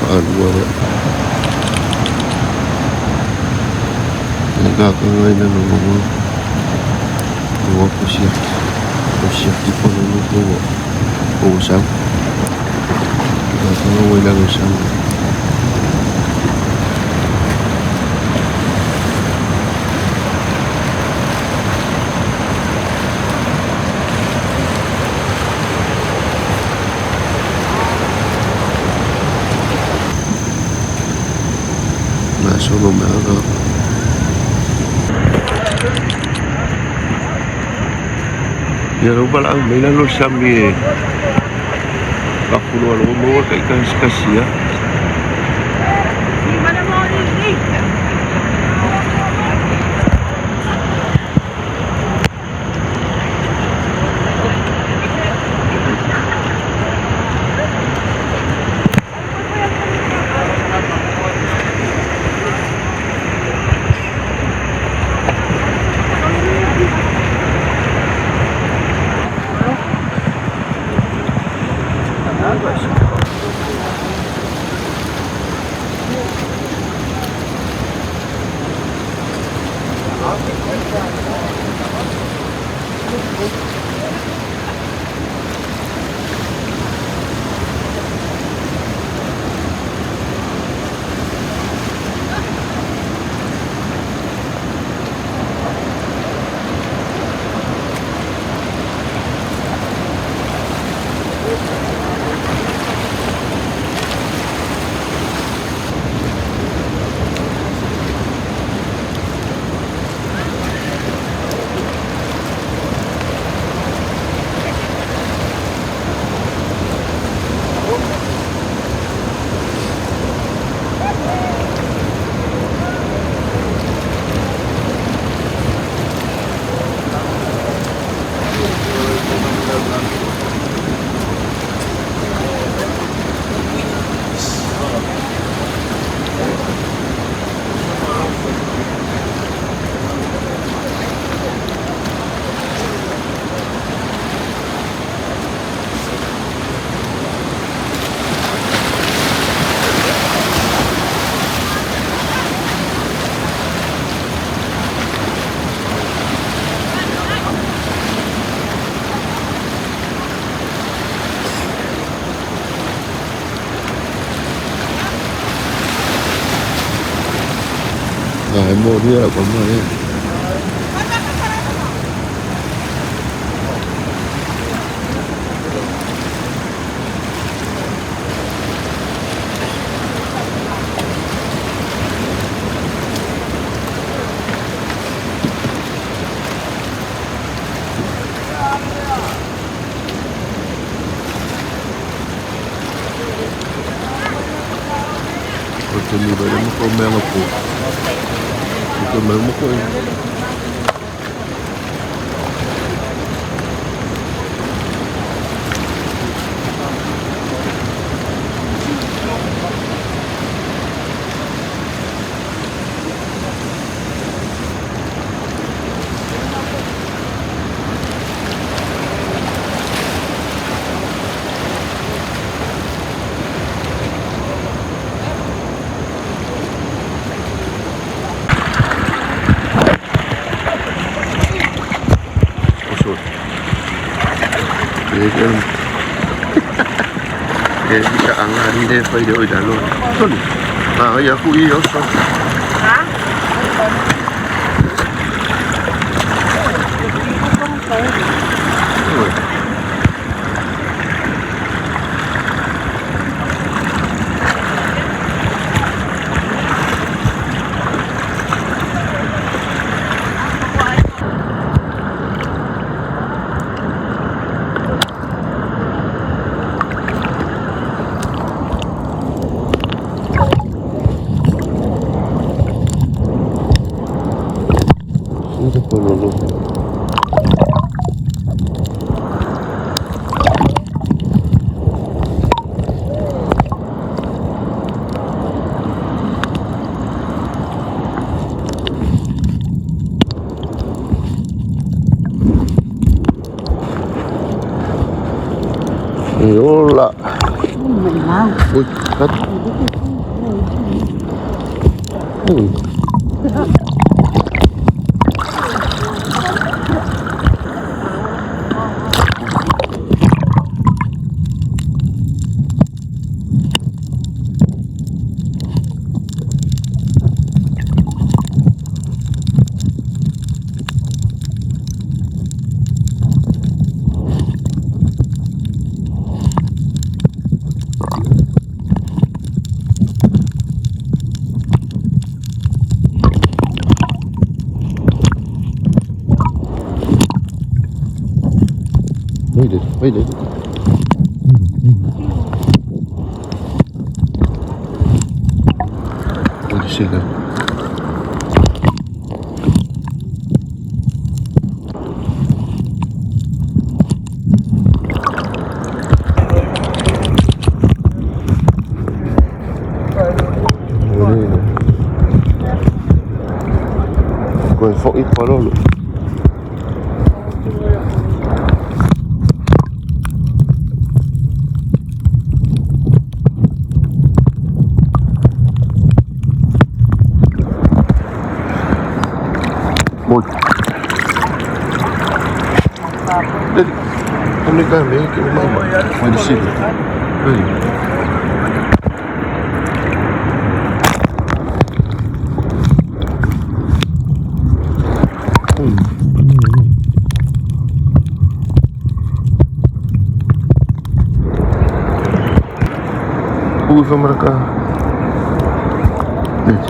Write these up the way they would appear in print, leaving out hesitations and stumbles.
Faalua lea. Le kakaga i lalo o ua siaki. O siaki pono no ua ua sau. Kakaga ua i lalo sau. Gasolo mai aga. Ia lau valaau mai lalo le sami e afu loa loa maua le taitasikasi a. E molia lau tama lea. O te mura le moko mea nga po. O te mea moko e. E i ka anga ni le fai le oi lalo. Tolu. Ah, ia ku i oso. Ha? Ito pololo. E ola. Mai mau. Ui, kat. Wait, wait. Wait a second. Koe foi parolo. Moi. Hôm nay ta mấy cái mai mà đi xin. Đây. Usa mereka. Nih.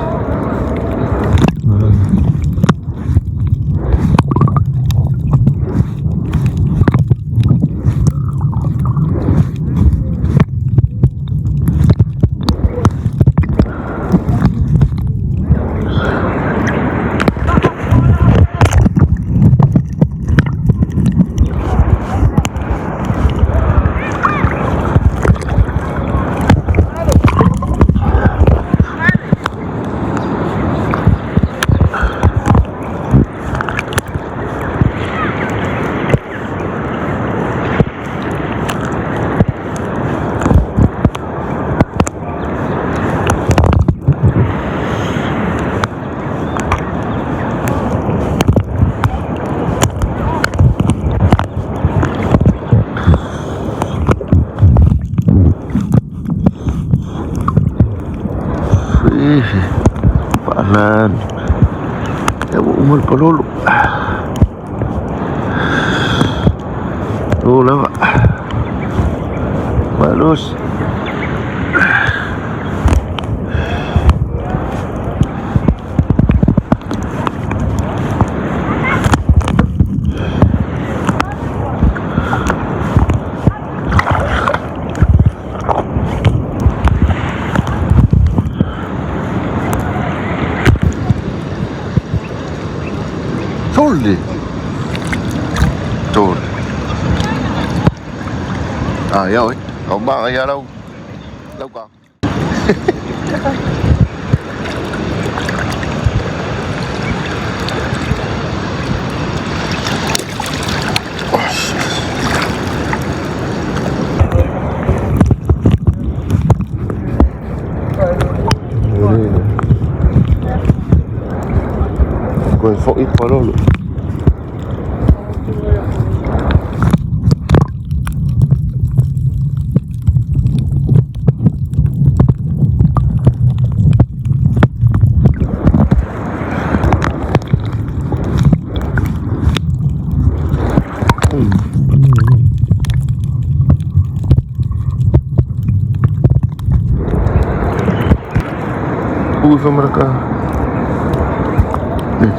Ih, paanan. Ya umur palolo. Oh, lama. Bagus. Soldi. Tol. À rồi, còn ba cái đâu? Đâu còn. Koe foi parolo. Usa mereka. Nih.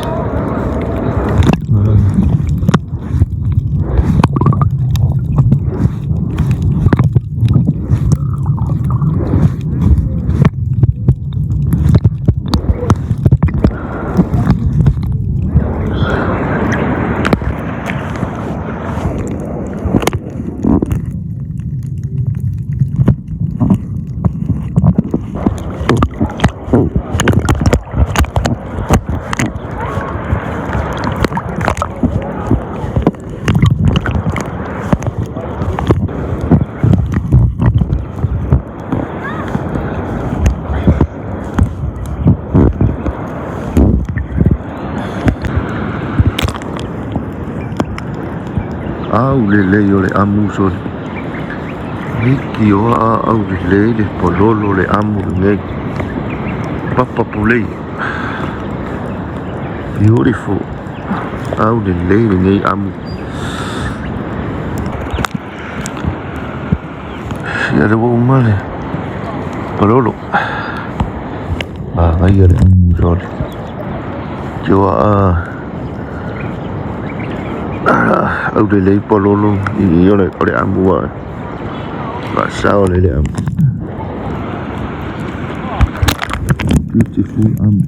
Aulelei o le amu sole. Leitioa a aulelei le palolo le amu lenei. Papa pulei. Beautiful. Aulelei lenei amu. Ia le ua uma le palolo. Manaia le amu sole. Tioa a aulelei palolo i o le amu a faasao le le amu. Beautiful amu.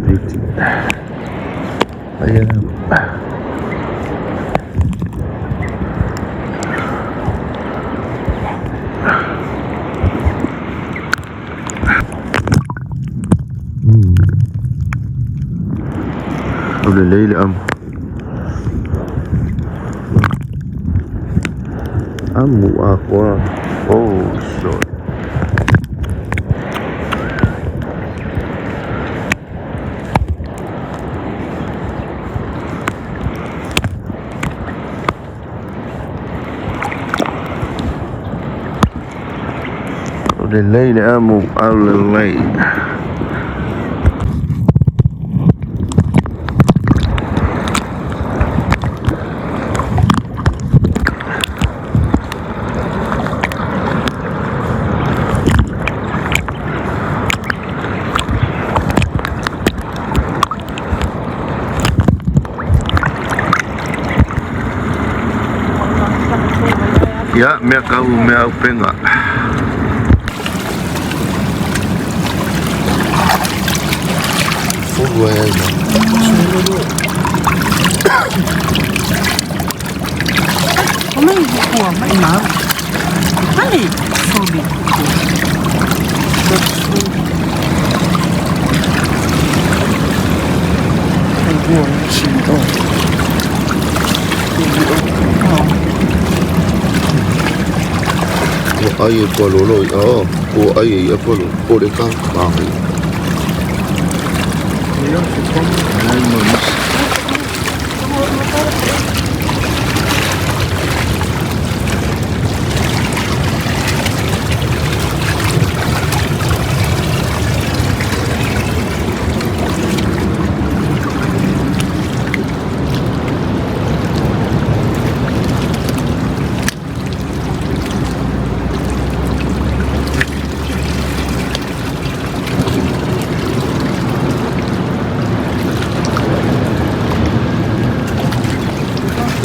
Beauty. Ayan. Aulelei le amu. Amu atoa. Oh, sorry. Aulelei le amu, aulelei. Ia, mea kau, mea aupenga. Fulu ai ai. O mai kua mai mau. Mani soli. Ai kua si o. Ua ai e palolo i a, ua ai e ia palolo, o le ka māngai. Ai ma misi.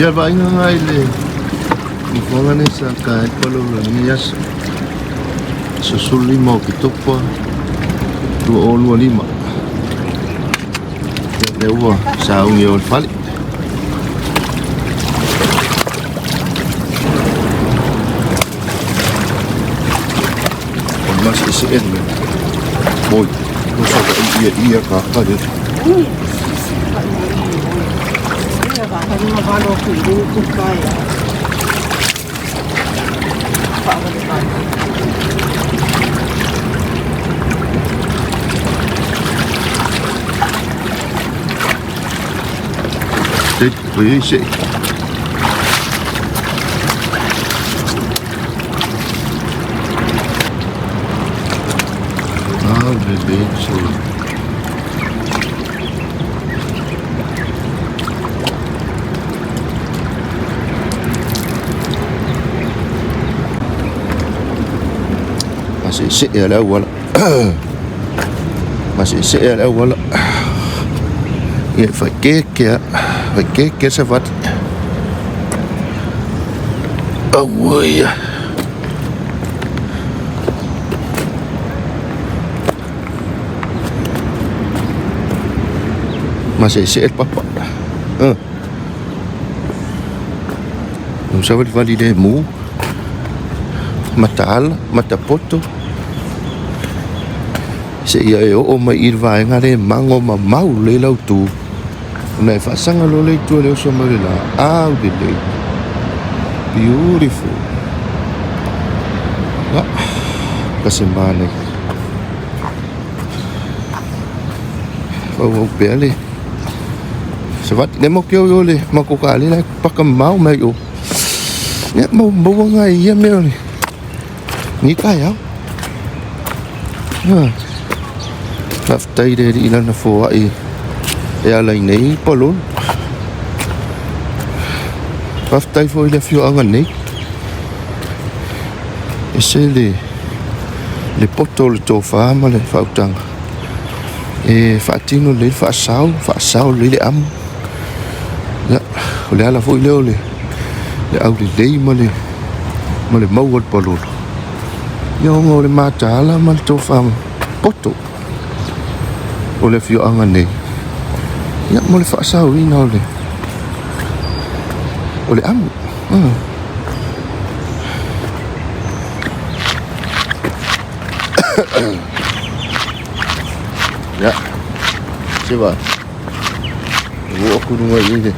Ia vaaiga ngai le nofoaga nei sa ka ai palolo i lenei aso. Aso 15 o Oketopa 2025. Ia lea ua sauni o le fale. O le maseese le moi. O sa ka ia ia ka ka le. Te pui se. Ah, bebê, so. Maseese ia le auala. Maseese ia le auala. Ia whaikekea, whaikekea sa whati. Aua ia. Maseese le papa. Um sa vali le mu. Mataala, matapoto. Se ia e oo mai i le vaega le mago mamau le lautu. Ona e faasaga loa le itu a le oso mai le la. Au lelei. Beautiful. Ah, ka se manai. Fauau pea le. Savali. Le mo ke o le matou taale la e paka mamao mai o. Ia maua ngai ia mea o le ni taeao. Faafetai i le Alii i Lana foai e ala i nei palolo. Faafetai foi i le afioaga nei. Ese le le poto o le tofa ma le faautaga e faatino lelei le faasao, faasao lelei le amu. Ia, o le ala foi lea o le aulelei ma le maua o le palolo. Ia ona o le mataala ma le tofa poto o le afioaga nei, ia mo le faasaoina o le o le amu. Ia, se va. Ua aku luga i le